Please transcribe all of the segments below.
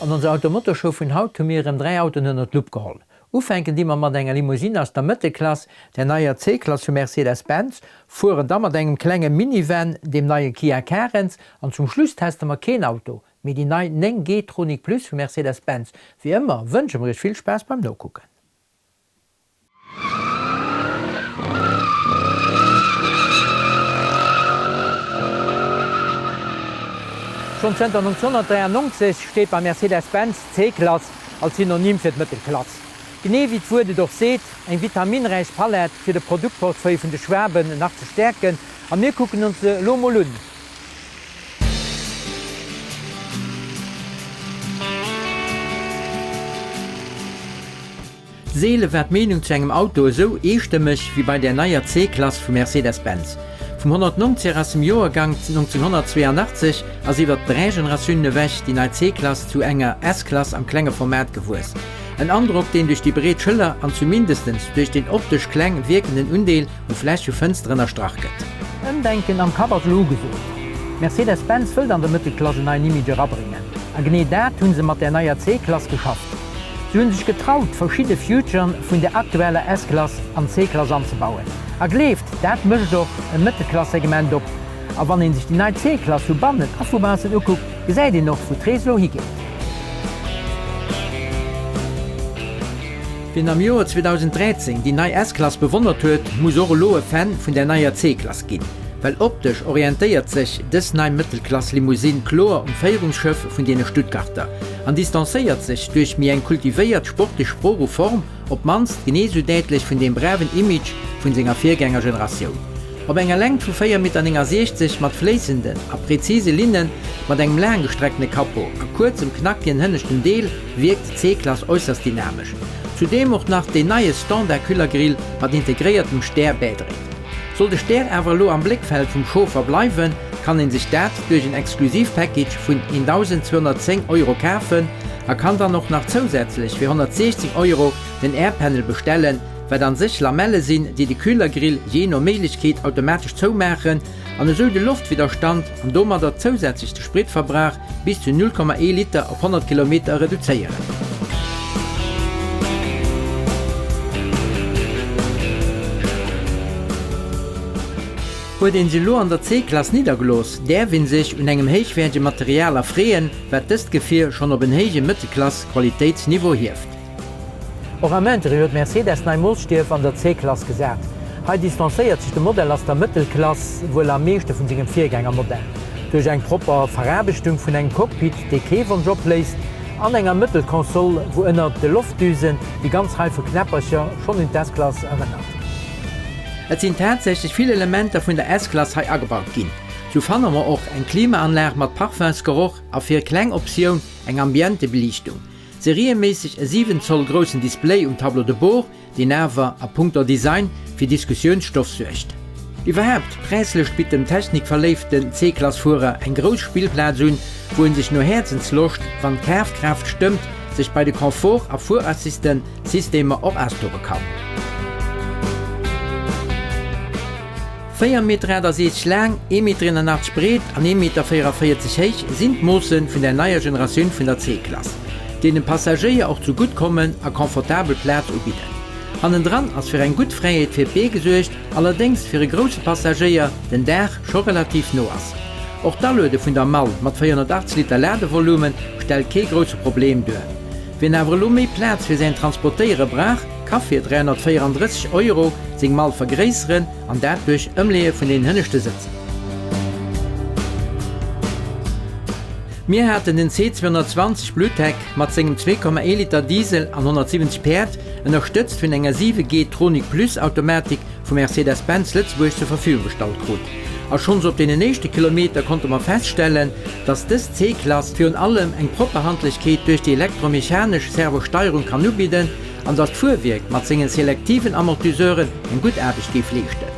An onser Auto-Motor-Show vun haut hu mir erëm 3 Autoen ënnert d'Lupp geholl. Ufänken di mer mat enger Limousine aus der Mëttelklass, der neier C-Klass vu Mercedes-Benz, fueren da mat engem klenge Minivan, dem neie Kia Carens, an zum Schluss teste mer keen Auto, mee déi nei 9 G-Tronic Plus vu Mercedes-Benz. Wéi ëmmer wënsche mer iech vill Spaass beim Nokucken. Schonn zënter 1993 steet bei Mercedes-Benz d'C-Klass als Synonym fir d'Mëttelklass. Genee wéi d'Wuert et och seet, eng vitaminräich Palett fir de Produktportefeuille vun de Schwaben nach ze stäerken. A mir kucken ons se elo mol un. Seele war d'Meenung zu engem Auto esou eestëmmeg wéi bei där neier C-Klass vu Mercedes-Benz. Vum 190 aus dem Joergank 1982 ass iwwert 3 Generatiounen ewech déi nei C-Klass zu enger S-Klass am klenge Format gewuess. En Androck, deen duerch déi breet Schëller an zumindestens duerch den optesch kleng wierkenden Undeel u Fläch vu Fënster ënnerstrach gëtt. Ëmdenken am Kapp ass elo ugesot. Mercedes-Benz wëllt an der Mëttelklass en neien Image erabréngen. A genee dat hu se mat där neier C-Klass geschafft. Se hunn sech getraut, verschidde Featuren vun der aktueller S-Klass an C-Klass anzebauen. A gleeft, dat mécht och e Mëttelklass-Segment op. A wann een sech déi nei C-Klass vu bannen a vu baussen ukuckt, gesäit een och, wou d'Rees elo higeet. Wien am Joer 2013 déi nei S-Klass bewonnert huet, muss och elo e Fan vun der neier C-Klass ginn. Well optesch orientéiert sech dës nei Mëttelklass-Limousine kloer um Féierungsschëff vun deene Stuttgarter. An distanzéiert sech duerch méi eng kultivéiert sportlech Sprooch u Form op d'mannst genee sou däitlech vun deem braven Image vun senger Virgängergeneratioun. Op enger Längt vu 4 Meter 69 mat fléissenden a präzise Linnen, mat engem laanggestrecktene Capot a kuerzem knackegen hënneschten Deel wierkt d'C-Klass äusserst dynamesch. Zudeem och nach deen neie Standard-Kühlergrill mat integréiertem Stär bädréit. Soll de Stär awer elo am Bléckfeld vum Chauffer bleiwen, kann een sech dat duerch en Exklusiv-Package vun 1.210 Euro kafen a kann dann och nach zousätzlech fir 160 Euro den Airpanel bestellen, wat an sech Lamelle sinn, déi de Kühlergrill jee no Méiglechkeet automatesch zoumaachen an esou de Loftwidderstand an domadder zousätzlech de Spritverbrauch bis zu 0,1 Liter op 100 Kilometer reduzéieren. Huet een se elo an der C-Klass niddergelooss, däerf een sech un engem héichwäertege Material erfreeën, wat dëst Gefier schonn op en héije Mëttelklass-Qualitéitsniveau hieft. Och am Interieur huet Mercedes nei Moosstiew an der C-Klass gesat. Hei distanzéiert sech de Modell ass der Mëttelklass wuel am meeschte vun sengem Virgängermodell. Duerch eng propper Veraarbechtung vun engem Cockpit, dee kee Wonsch opléisst, an enger Mëttelkonsole, wou ënnert de Loftdüsen déi ganz Rei vu Knäppercher schonn un d'S-Klass erënnert. Et sinn tatsächlech vill Elementer vun der S-Klass hei agebaut ginn. Sou fanne mer och eng Klimaanlag mat Parfumsgeroch a fir kleng Optioun eng Ambientebeliichtung. Serieméisseg e 7 Zoll groussen Display um Tableau de bord, deen awer a punkto Design fir Diskussiounsstoff suergt. Iwwerhaapt, präislech bitt dem technikverléiften C-Klass-Fuerer eng grouss Spillplaz un, wou en sech no Häerzensloscht, wann d'Kafkraaft stëmmt, sech bei de Confort a Fuerassisten-Systemer och austobe kann. 4 Meter 68 laang, 1 Meter 81 breet an 1 Meter 44 héich sinn d'Moosse vun der neier Generatioun vun der C-Klass, déi dem Passagéier och zu gutt kommen a confortabel Plaz ubidden. Hannendran ass fir eng gutt Fräiheet fir d'Bee gesuergt, allerdéngs fir e grousse Passagéier den Daach scho relativ no ass. Och d'Aluede vun der Mall mat 480 Liter Ladevolume stellt kee grousse Problem duer. Wien awer elo méi Plaz fir säin Transportéiere brauch, ka fir 334 Euro seng Mall vergréisseren an dat duerch Ëmleeë vun den hënneschte Sëtzer. Mir haten den C 220 Bluetec mat sengem 2,1 Liter Diesel an 170 Päerd, ënnerstëtzt vun enger 7 G Tronic Plus Automatik vu Mercedes-Benz Lëtzebuerg zur Verfügung gestallt krut. A schonns op deenen éischte Kilometer konnte mer feststellen, dass dës C-Klass virun allem eng propper Handlechkeet duerch déi elektromechanesch Servosteierung kann ubidden an dass d'Fuerwierk mat sengen selektiven Amortiseuren eng gutt Aarbecht géif leeschten.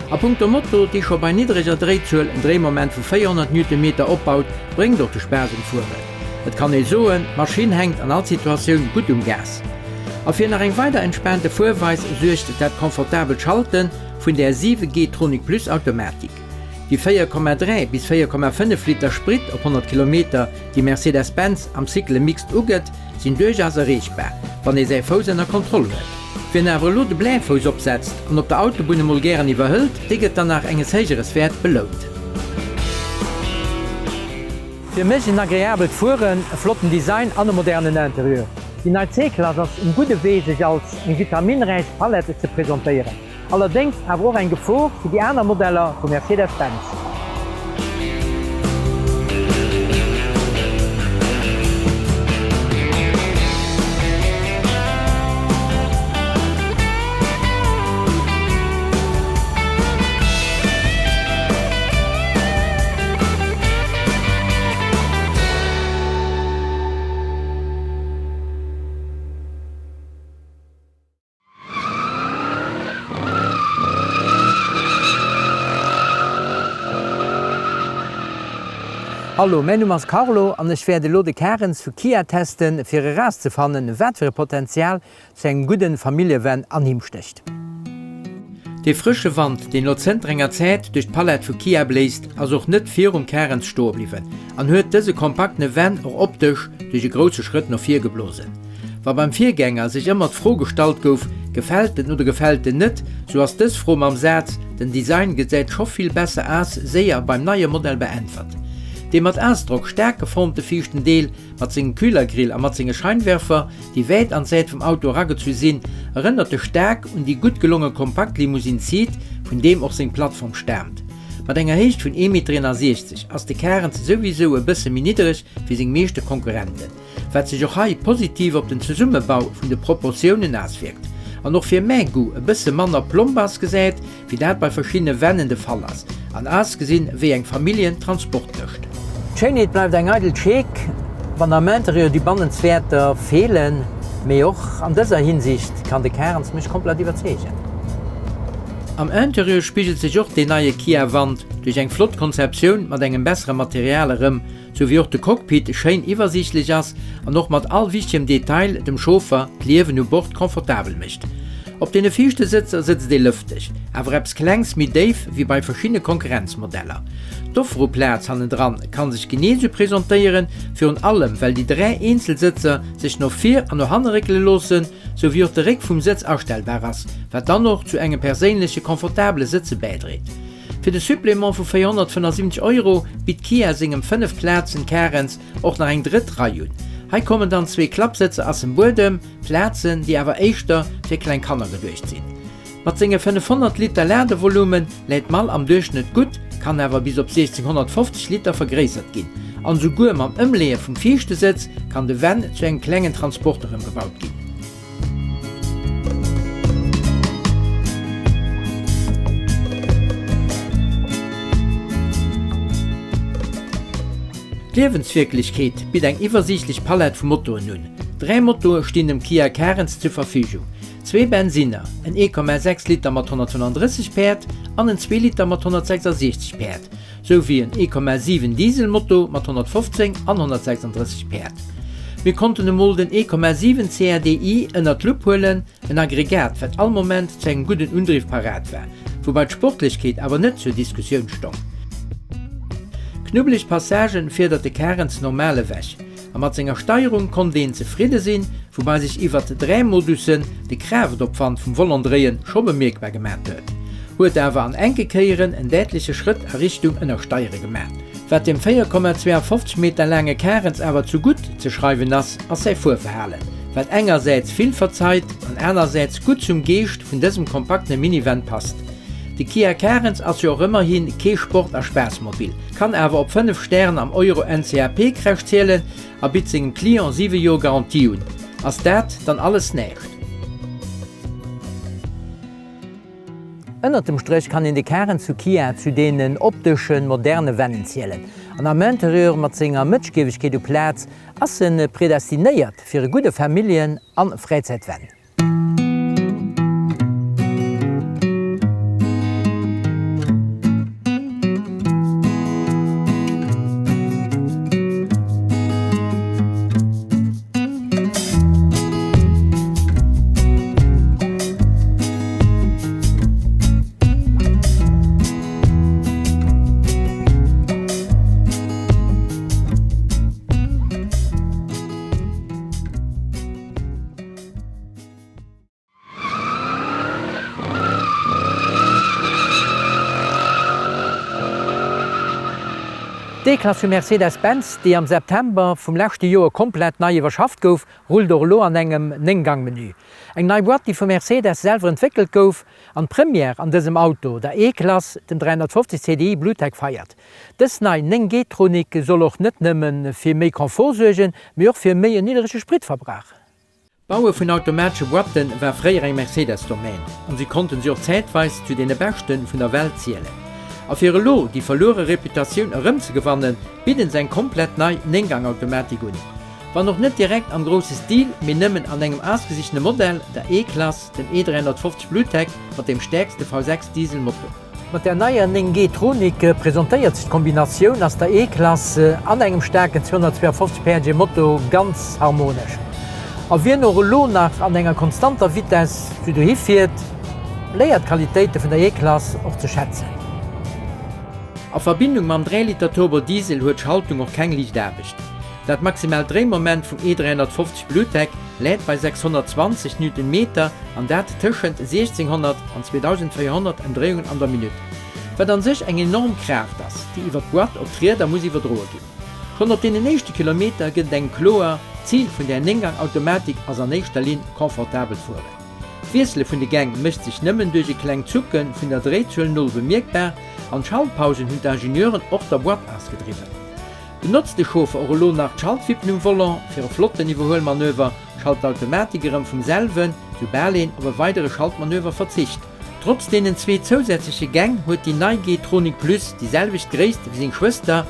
A punkto Moto, dee scho bei niddreger Dréizuel en Dréimoment vu 400 Newtonmeter opbaut, bréngt och de Spaass um Fueren. Et kann ee soen, d'Maschinn hänkt an all Situatioun gutt um Gas. A fir nach eng weider entspaante Fuerweis suergt dat komfortabelt Schalten vun der 7 G Tronic Plus Automatik. Déi 4,3 bis 4,5 Liter Sprit op 100 Kilometer, déi Mercedes-Benz am Cycle Mixed ugëtt, sinn duerchaus erreechbar, wann ee säi Fouss ënner Kontroll huet. Wien awer elo de Bläifouss opsetzt an op der Autobunn emol gären iwwerhëlt, dee gëtt dann nach enges héijeres Wäert belount. Fir mech en agreabelt Fueren, e flotten Design an e modernen Interieur. Déi nei C-Klass ass um gudde Wee sech als eng vitaminräich Palette ze presentéieren. Allerdéngs awer och eng Gefor fir déi aner Modeller vu Mercedes-Benz. Hallo, mäin Numm ass Carlo an ech wäert elo de Carens vu Kia testen fir erauszefannen wat fir e Potenzial zu engem gudden Familljevan an him stécht. Dee frësche Wand deen elo zënter enger Zäit duerch d'Palett vu Kia bléist ass och net virum Carens stoe bliwwen an huet dëse kompaktene Van och optesch duerch e grousse Schrëtt no vir geblosen. Wa beim Virgänger sech ëmmer d'Fro gestallt gouf, Gefält en oder gefält en net, sou ass dës Fro mam Saz Den Design gesäit scho vill besser aus séier beim neie Modell beäntwert. Dee mat Ausdrock staark geformte viischten Deel mat sengem Kühlergrill a mat senge Scheinwerfer, déi wäit an d'Säit vum Auto eragezu sinn, erënnert e staark un déi gutt gelonge Kompaktlimousine Ceed, vun deem och seng Plattform staamt. Mat enger Héicht vun 1,61 Meter ass de Carens souwisou e bësse méi niddereg wéi seng meeschte Konkurrenten. Wat sech och hei positiv op den Zesummebau vun de Proportiounen auswierkt an och fir mäi Goût e bësse manner plomb ass gesäit, wéi dat bei verschiddene Vennen de Fall ass, an ausgesinn wéi eng Familljen-Transportkëscht. D'Schéinheet bleift eng eidel Scheek, wann am Interieur déi Bannenswäerter feelen, mee och an dëser Hinsicht kann de Carens mech komplett iwwerzeegen. Am Interieur spigelt sech och deen neie Kia Wand duerch eng flott Konzeptioun mat engem bessere Material erëm, sou wéi och de Cockpit schéin iwwersiichtlech ass an och mat all wichtegem Detail dem Chauffer d'Liewen u Bord confortabel mécht. Op deene viischte Sëtzer sëtzt ee lëfteg, awer eppes klengs méi déif wéi bei verschiddene Konkurrenzmodeller. D'Offer u Plaz hannendran kann sech genee sou presentéieren, virun allem well déi 3 eenzel Sëtzer sech no vir an no hanne réckele loossen, sou wéi och de Réck vum Sëtz astellbar ass, wat dann och zu engem perséinleche confortabele Sëtze bäidréit. Fir de Supplément vu 475 Euro bitt Kia sengem 5 Plazen Carens och nach eng drëtt Rei un. Hei kommen dann zwee Klappsëtzer ass dem Buedem, Plazen déi awer éischter fir kleng Kanner geduecht sinn. Mat senge 500 Liter Ladevolume läit d'Mall am Duerchschnëtt gutt, kann awer bis op 1650 Liter vergréissert ginn. An esouguer mam Ëmleeë vum viischte Sëtz kann de Van zu engem klengen Transporter ëmgebaut ginn. D'Liewenswierklechkeet bitt eng iwwersiichtlech Palett vu Motoen un. 3 Motoe stinn dem Kia Carens zur Verfügung, zwee Bensinner, en 1,6 Liter mat 135 Päerd an en 2 Liter mat 166 Päerd. Sou wéi en 1,7 Dieselmoto mat 115 an 136 Päerd. Mir konnten emol den 1,7 CRDI ënnert d'Lupp huelen, en Aggregat wat all Moment zu engem gudden Undriff parat war, woubai d'Sportlechkeet awer net zur Diskussioun stong. Knubbeleg Passagen fiedert de Carens normal ewech. A mat senger Steierung konnt een zefridde sinn, woubai sech iwwert 3 Modussen de Kraaftopwand vum Volant-Dréien scho bemierkbar gemat huet, huet awer an enke Kéieren en däitleche Schrëtt a Richtung Ënnersteiere gemat. Wat dem 4,52 Meter laange Carens awer zu gutt ze schreiwen ass, ass säi Fuerverhalen, wat engersäits vill verzeit an anersäits gutt zum Geescht vun dësem kompaktene Minivan passt. De Kia Carens ass jo och ëmmerhi kee Sport a Spaassmobil, kann awer op 5 Stären am Euro NCAP Crash zielen a bitt sengem Client 7 Joer Garantie un. Ass dat dann alles näischt? Ënnert dem Stréch kann een de Carens vu Kia zu deenen opteschen, moderne Vennen zielen. An am Interieur mat senger Mëtschgiewegkeet u Plaz ass en predestinéiert fir e gudde Familljen an Fräizäitvan. D'E-Klass vu Mercedes-Benz, déi am September vum leschte Joer komplett nei iwwerschafft gouf, rullt och elo an engem 9 Gang-Menü. Eng nei Boîte, déi vu Mercedes selwer entwéckelt gouf an d'Première an dësem Auto, der E-Klass, dem 350 CDI Bluetec feiert. Dës nei 9 G-Tronic soll och net nëmme fir méi Confort suergen, mee och fir méi en nidderege Spritverbrauch. D'Baue vun automatesche Boîten war fréier eng Mercedes-Domaine an si konnten si och zäitweis zu deene beschten vun der Welt zielen. A fir elo déi verluere Reputatioun erëmzegewannen, bidden se eng komplett nei 9-Gang-Automatik un. Wann och net direkt am grousse Stil, mee nëmmen an engem ausgesichtene Modell, der E-Klass, dem E350 Bluetec mat dem stäerkste V6 Diesel-Motor. Mat der neier 9 G Tronic presentéiert sech d'Kombinatioun ass der E-Klass an engem staarken 252 PNG Motor ganz harmonesch. A wien och elo nach an enger konstanter Vitess sou dohi fiert, léiert d'Qualitéite vun der E-Klass och ze schätzen. A Verbindung mam 3 Liter Turbo Diesel huet d'Schaltung och keng liicht Aarbecht. Dat maximaalt Dréimoment vum E350 Bluetec läit bei 620 Newtonmeter an dat tëschent 1600 an 2400 Emdréiungen an der Minutt, wat an sech eng enorm Kraaft ass, déi iwwer d'Boîte op d'Rieder muss iwwerdroe ginn. Schonn op deenen éischte Kilometer gëtt et engem kloer, d'Zil vun där 9-Gang Automatik ass an éischter Linn confortabelt Fueren. D'Wiessele vun de Gäng mécht sech nëmmen duerch e klengt Zucke vun der Dréizuel bemierkbar an d'Schaltpausen hunn d'Ingenieuren och der Boîte ausgedriwwen. Benotzt de Chauffer och elo nach d'Schaltwippen um Volant fir e flotten Iwwerhuelmanöver, schalt d'Automatik erëm vum selwen, soubal een op e weidere Schaltmanöver verzicht. Trotz deenen zwee zousätzleche Gäng huet déi nei G-Tronic Plus déi selwecht Gréisst wéi seng Schwëster,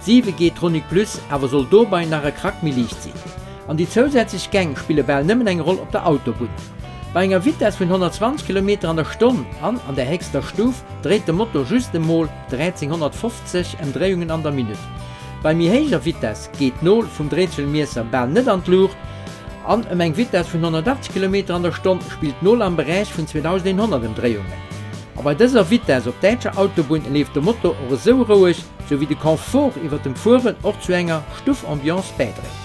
d'7 G-Tronic Plus awer soll dobei nach e Krack méi liicht sinn. An déi zousätzlech Gäng spille bal nëmmen eng Roll op der Autobunn. Bei enger Vitess vun 120 Kilometer an der Stonn an an der héchster Stuf dréit de Motor just emol 1350 Emdréiungen an der Minutt. Bei méi héijer Vitess geet d'Nol vum Dréizuelmiesser bal net an d'Luucht an ëm eng Vitess vun 180 Kilometer an der Stonn spillt d'Nol am Beräich vun 2100 Emdréiungen. A bei dëser Vitess op däitscher Autobunn leeft de Motor och esou roueg, sou wéi de Confort iwwer dem Fueren och zu enger Stuff-Ambiance bäidréit.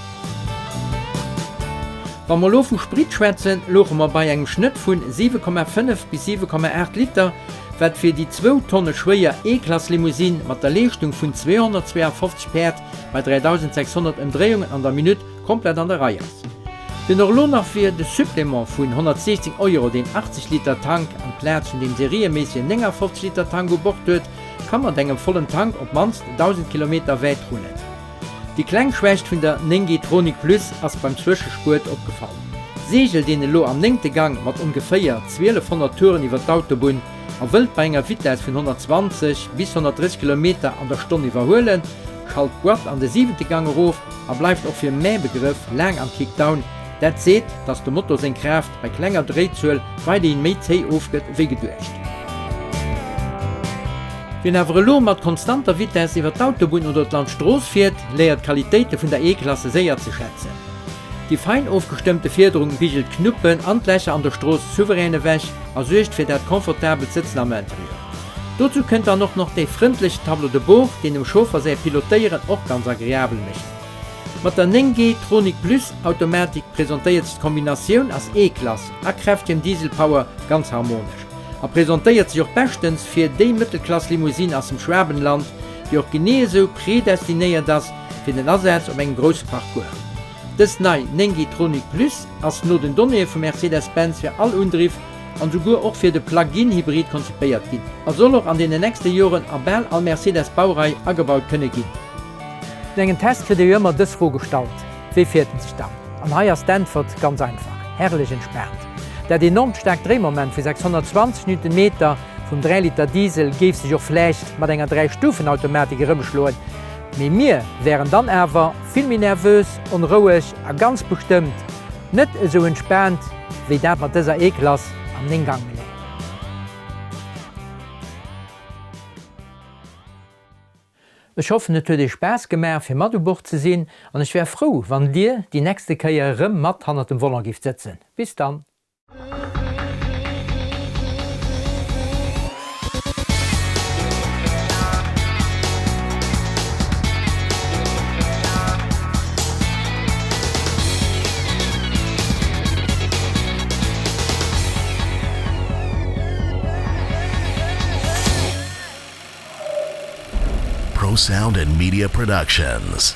Wa mer elo vu Sprit schwätzen, louche mer bei engem Schnëtt vun 7,5 bis 7,8 Liter, wat fir déi zwou Tonne schwéier E-Klass Limousine mat der Leeschtung vun 252 Päerd bei 3.600 Ëmdréiungen an der Minutt komplett an der Rei ass. Den och elo nach fir de Supplément vun 116 Euro deen 80 Liter Tank amplaz vun deem serieméissegen 59 Liter Tank u Bord huet, ka mat engem vollen Tank op d'mannst 1.000 Kilometer wäit rullen. Déi kleng Schwächt vun der 9 G-Tronic Plus ass beim Zwëschespuert opgefall. Seegelt een elo am néngte Gang mat ongeféier 1200 Touren iwwer d'Autobunn a wëllt bei enger Vitess vun 120 bis 130 Kilometer an der Stonn iwwerhuelen, schalt d'Boîte an de siwente Gang erof a bleift och fir mäi Begrëff laang am Kickdown. Dat seet, dass de Motor seng Kraaft bei klenger Dréizuel weiderhin méi zéi ofgëtt wéi geduecht. Wien awer elo mat konstanter Vitess iwwer d'Autobunn oder d'Landstrooss fiert, léiert d'Qualitéite vun der E-Klasse séier ze schätzen. Déi fein ofgestëmmte Fiederung bigelt d'Knuppen an d'Lächer an der Strooss souverän ewech a suergt fir dat confortabelt Sëtzen am Interieur. Dozou kënnt dann och nach dee frëndlechen Tableau de bord, deen dem Chauffer säi Pilotéieren och ganz agreabel mécht. Mat der 9 G Tronic Plus Automatik presentéiert sech d'Kombinatioun ass E-Klass a kräftegem Dieselpower ganz harmonesch a presentéiert sech och beschtens fir déi Mëttelklass Limousine ass dem Schwabenland, déi och genee esou predestinéiert ass fir den Asaz op engem grousse Parcours. Dës nei 9 G Tronic Plus ass no den Donnéeë vu Mercedes-Benz fir all Undriff an souguer och fir de Plug-in-Hybrid konzipéiert ginn a soll och an deenen nächste Joren a bal all Mercedes-Baureihe agebaut kënne ginn. No engem Test kritt Dir jo ëmmer dës Fro gestallt, Wéi fiert en sech dann? An hei ass d'Äntwert ganz einfach, Herrlech entspaant. Dat enormt staarkt Dréimoment vu 620 Newtonmeter vum 3 Liter Diesel géif sech och vläicht mat enger Dräistufenautomatik erëmschloen, mee mir wären dann awer vill méi nervös, onroueg a ganz bestëmmt net esou entspaant wéi dat mat dëser E-Klass am 9 Gang Menü. Ech hoffen et huet iech Spaass gemaach fir mat u Bord ze sinn an ech wär frou wann dir déi nächste Kéier erëm mat hannert dem Volant gift sëtzen. Bis dann! Pro Sound and Media Productions.